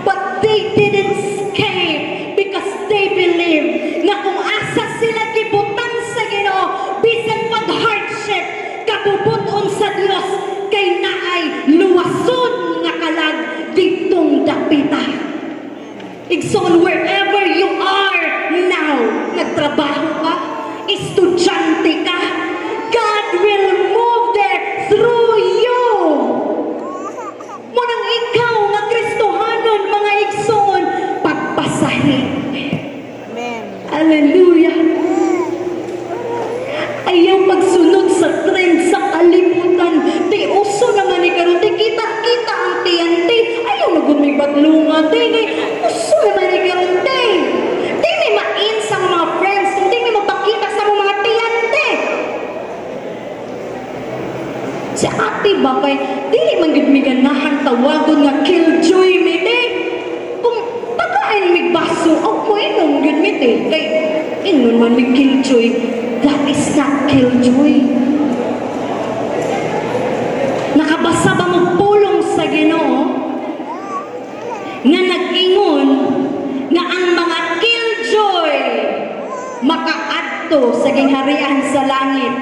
A: But they didn't escape because they believe nga kung asa sila gibutang sa Ginoo, bisan pag hardship, kabubuton sa Dios kay naay luwason nga kalag ditong dapita. Igsoon, wherever you are now, nagtrabaho ka, estudyante ka, God will move there through you. Munang ikaw nga
B: Amen.
A: Hallelujah. Ayaw pagsunod sa trend sa kalibutan. Ti uso naman ni karon, ti kita-kita ang TNT. Ayaw na gud may batlunga ti kay uso naman ni karon ti. Di may ma-in sa mga friends, di may mapakita sa mga TNT. Si ate ba kay dili man gud mi ganahan tawagon nga killjoy mi ti. Kung pagkain mig baso, aw mo inom gyud mi ti. Kay ingon man mig killjoy. That is not killjoy. Nakabasa ba mo pulong sa Ginoo nga nag-ingon nga ang mga killjoy makaadto sa gingharian sa langit?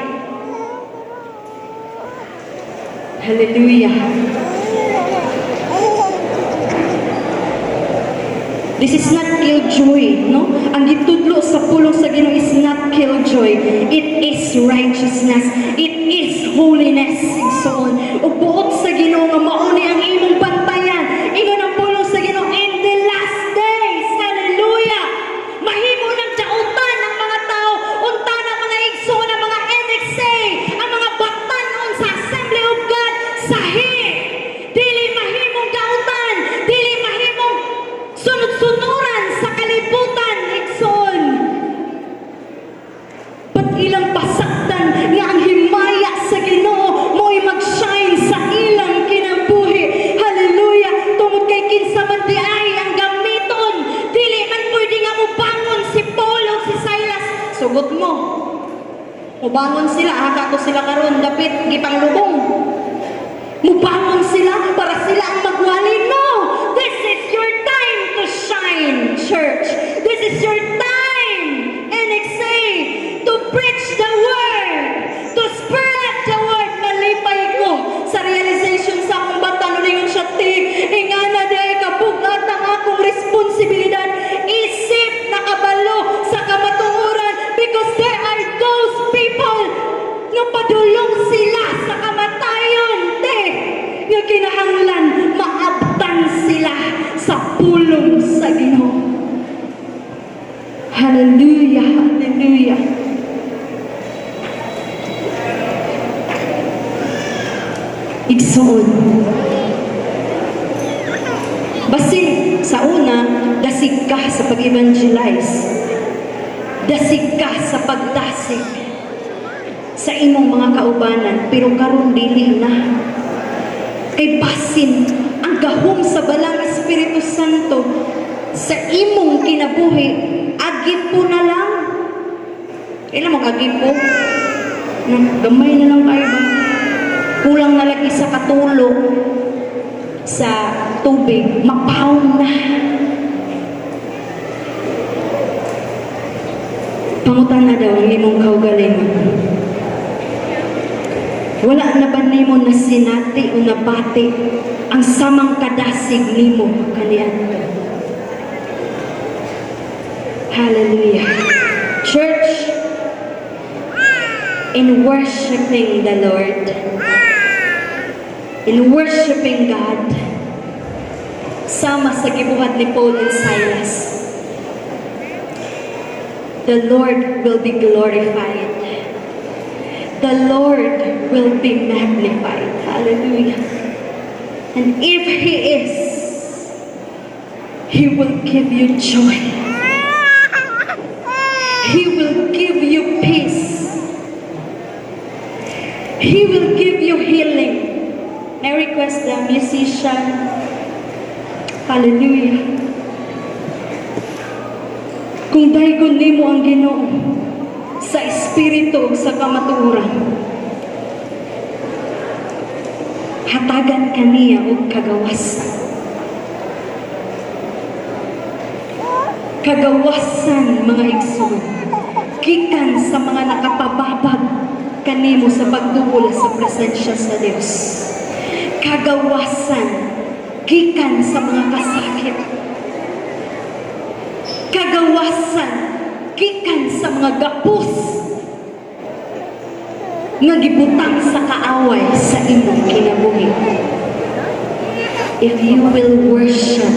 A: Hallelujah. This is not killjoy, no? Ang gitudlo sa pulong sa Ginoo is not killjoy. It is righteousness. It is holiness. Igsoon. Ug buot sa Ginoo nga mao ni ang imong bantayan. Ingon ang pulong sa Ginoo in the last days. Hallelujah. Mahimo ng dautan ang mga tao, unta ng mga igsoon ang mga NXA, ang mga batanon sa Assembly of God sahi. Dili mahimong dautan, dili mahimong sunod-sunuran sa kalibutan, igsoon. But ilang pasaktan nga ang himaya sa Ginoo mo'y mag-shine sa ilang kinabuhi. Hallelujah! Tungod kay kinsa man di ay ang gamiton, dili man pwede nga mubangon si Paul o si Silas. Sugot mo. Mubangon sila, haka ko sila karon dapit gipanglubong. Mubangon sila para sila ang magwali. No! This is your time to shine, church. This is your time, NXA, to preach the word, to spread the word. Malipay ko sa realization sa akong bata. Nulingon siya, "Ti, ingana di ay kabugat ang akong responsibilidad. Isip nakabalo sa kamatuoran because there are those people nga padulong sila sa kamatayon, te, nga kinahanglan maabtan sila sa pulong sa Ginoo." Hallelujah, hallelujah. Igsoon. Basin sa una, dasig ka sa pag-evangelize. Dasig ka sa pagdasig sa imong mga kaubanan, pero karon dili na. Kay basin ang gahom sa Balang Espiritu Santo sa imong kinabuhi, agipo na lang. Kailan mo agipo? No, gamay na lang kayo ba? Kulang na lang isa katulog sa tubig, mapawng na. Pangutan na daw ang imong kaugalingon. Wala na ba nimo na sinati o nabati ang samang kadasig nimo kaniadto? Hallelujah. Church, in worshiping the Lord, in worshiping God, sama sa gibuhat ni Paul and Silas, the Lord will be glorified. The Lord will be magnified. Hallelujah. And if He is, He will give you joy. He will give you peace. He will give you healing. I request the musician. Hallelujah. Kung daygon nimo ang Ginoo sa espiritu ug sa kamatuoran, hatagan kaniya og kagawasan. Kagawasan, mga igsoon, gikan sa mga nakapababag kanimo sa pagduol sa presensya sa Dios. Kagawasan gikan sa mga kasakit. Kagawasan gikan sa mga gapos nga gibutang sa kaaway sa imong kinabuhi. If you will worship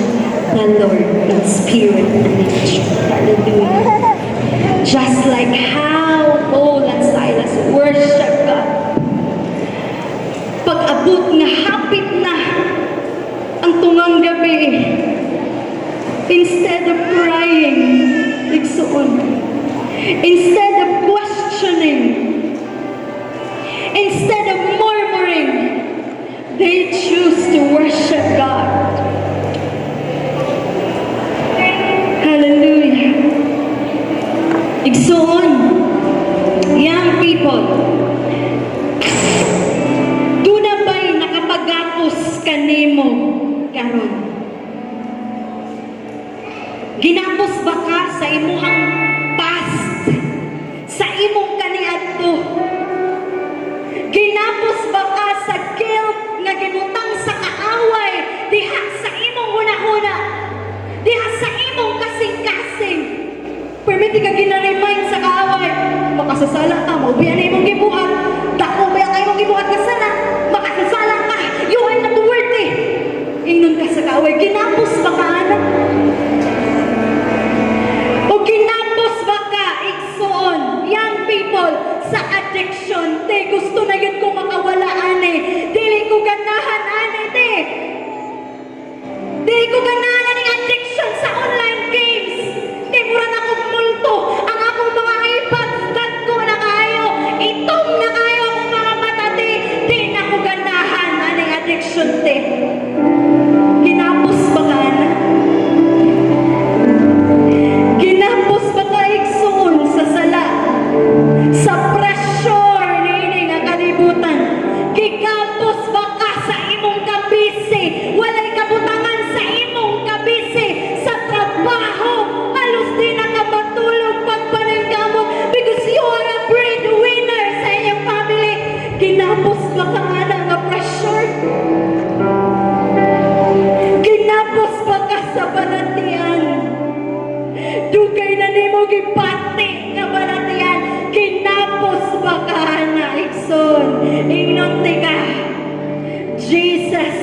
A: the Lord in spirit and in truth. Hallelujah. Just like how Paul and Silas worship God. Pag-abot nga hapit na ang tungang gabi, instead of crying, igsuon, instead of questioning, instead of murmuring, they choose to worship God. Hallelujah. Igsuon, young people, duna ba'y nakapagapos kanimo karon? Ginapos ba ka sa imuhang past? Sa imong kaniadto? Ginapos ba ka sa guilt nga gibutang sa kaaway diha sa imong hunahuna? Diha sa imong kasing-kasing? Permiti ka gina-remind sa kaaway, "Makasasala ka, maubiyan na imong gibuhat. Dako ba ang imong gibuhat nga sala? Makasasala ka, you are not worthy." Ingnon ka sa kaaway, ginapos ba ka ana? O ginapos ba ka, igsuon, young people, sa addiction? "Te, gusto na gyud ko makawala ani. Dili ko ganahan ani, te. Dili ko ganahan aning addiction sa online games. Te, mura na kong multo. Ang akong mga iPads, dagko na kaayo. Itom na kaayo akong mga mata, te. Di na ko ganahan aning addiction, te." Ginapos ba ka na? Ginapos ba ka, igsuon, sa sala? Sa pressure niini nga kalibutan? Gigapos ba ka sa imong kabisi? Walay kabutangan sa imong kabisi. Sa trabaho, halos di na ka matulog pagpaningkamot because you are a breadwinner sa inyong family. Ginapos ba ka ana nga pressure? Ginapos ba ka sa balatian? Dugay na nimo gibati nga balatian. Ginapos ba ka ana, igsoon? Ingnon tika. Jesus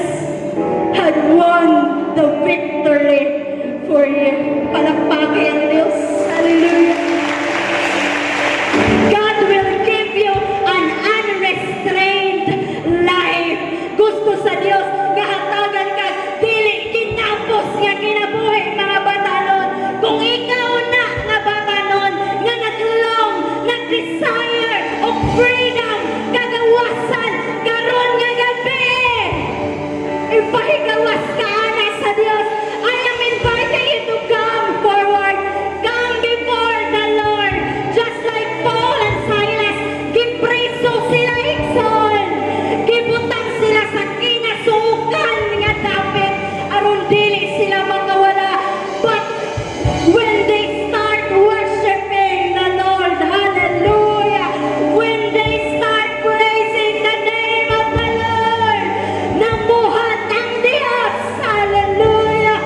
A: had won the victory for you. Palakpaki ang Diyos. Hallelujah. God will give you an unrestrained life. Gusto sa Dios nga hatagan ka dili kinapos nga kinabuhi, mga batanon. Kung ikaw na nga batanon nga nag-long, nag-desire og freedom, kagawasan karon nga gabi, ipahigawas ka ana sa Dios. I am inviting you to come forward. Come before the Lord. Just like Paul and Silas, gipreso sila, igsoon. Gibutang sila sa kinasuokan nga dapit aron dili sila makawala. But when they start worshiping the Lord, hallelujah, when they start praising the name of the Lord, namuhat ang Diyos, hallelujah.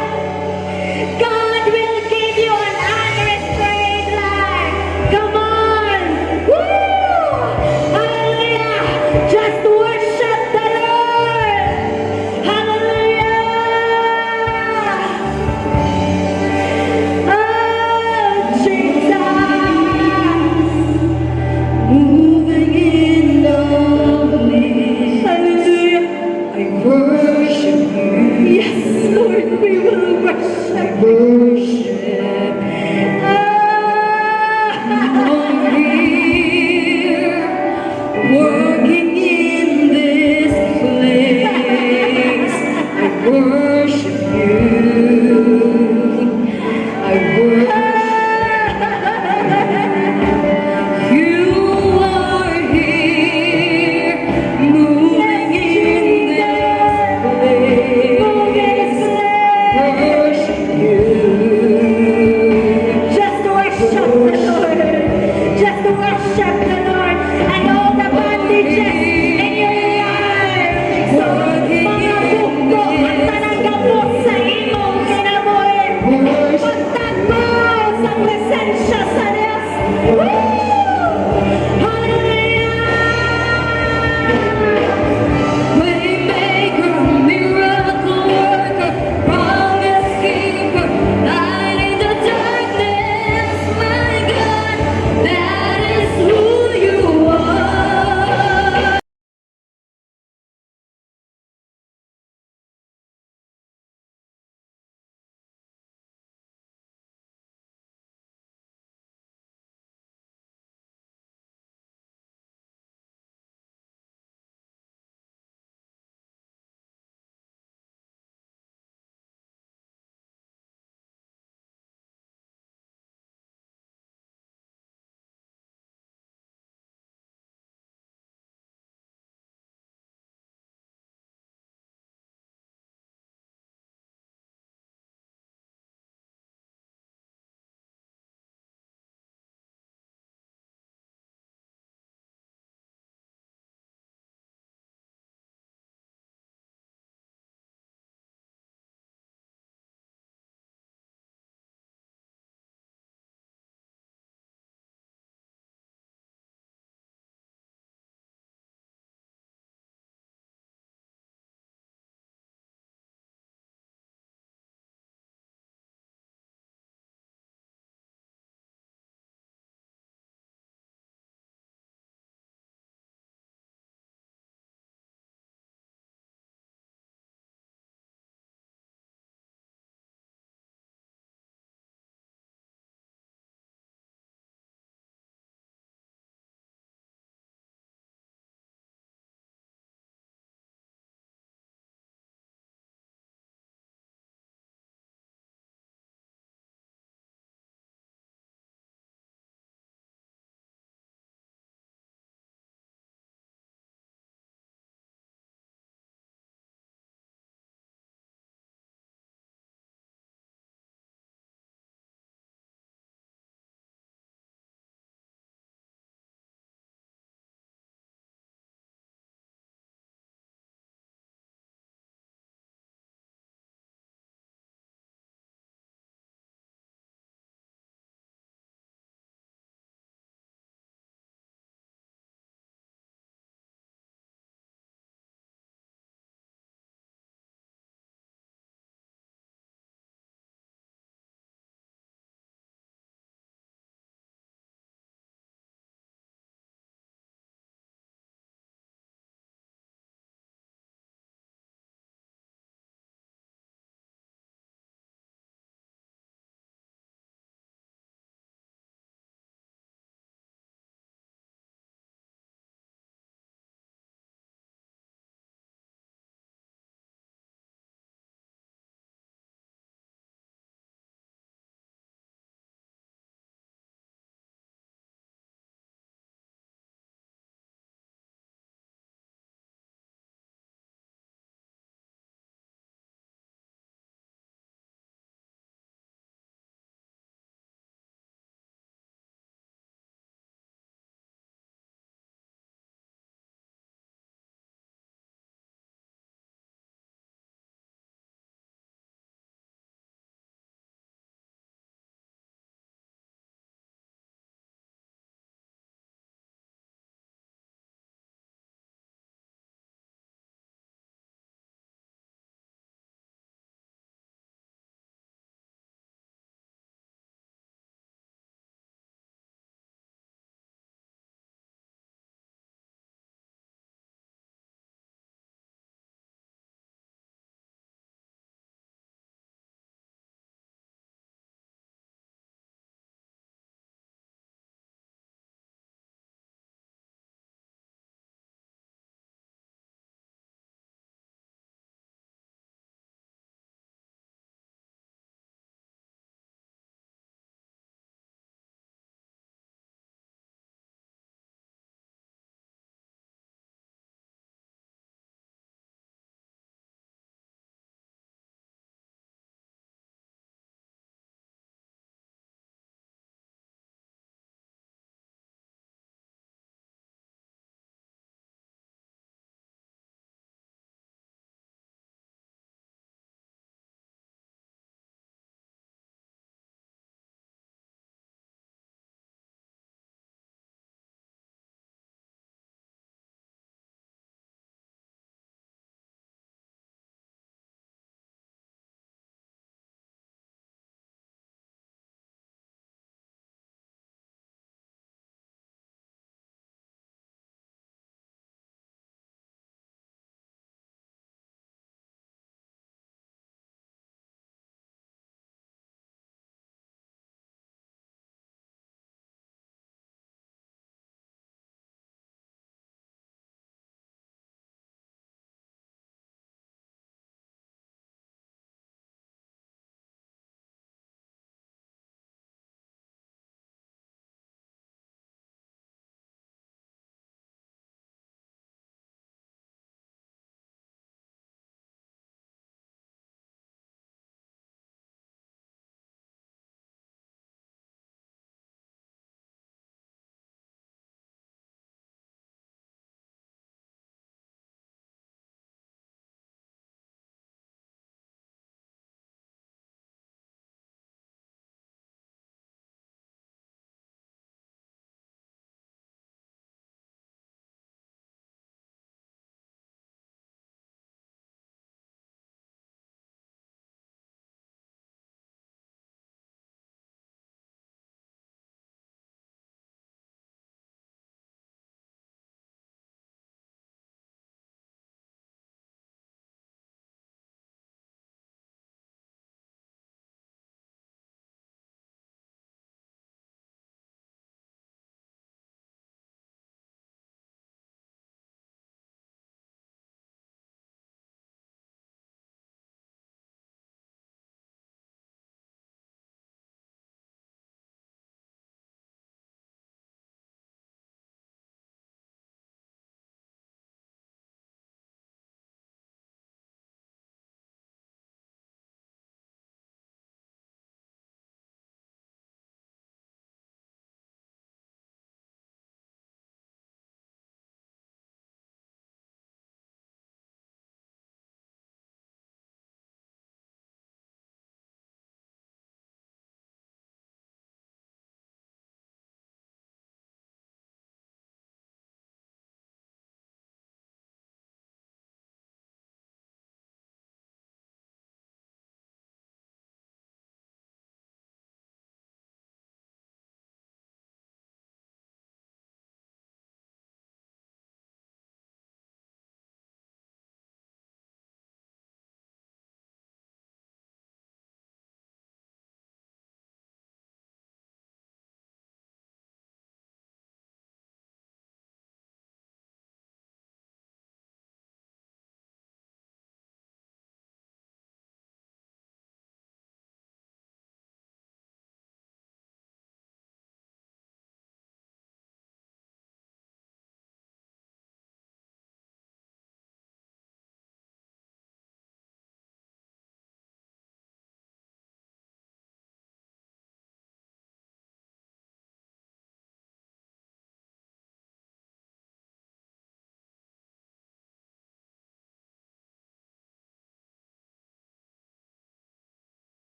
A: God will give you an unrestrained life. Come on. Woo! Hallelujah. Just worship the Lord. Hallelujah. Oh, Jesus.
C: Moving in the midst.
A: Hallelujah.
C: I worship you.
A: Yes, Lord, we will worship.
C: I worship.
A: Ah!
C: You are here, working in this place. I worship you. I worship. You are here, moving in this place. Worship you.
A: Just worship the Lord. Just worship the Lord. And all the bandages in your life. So, mga bugto at tanang gapos sa imong kinabuhi, pagtagpo sa presensya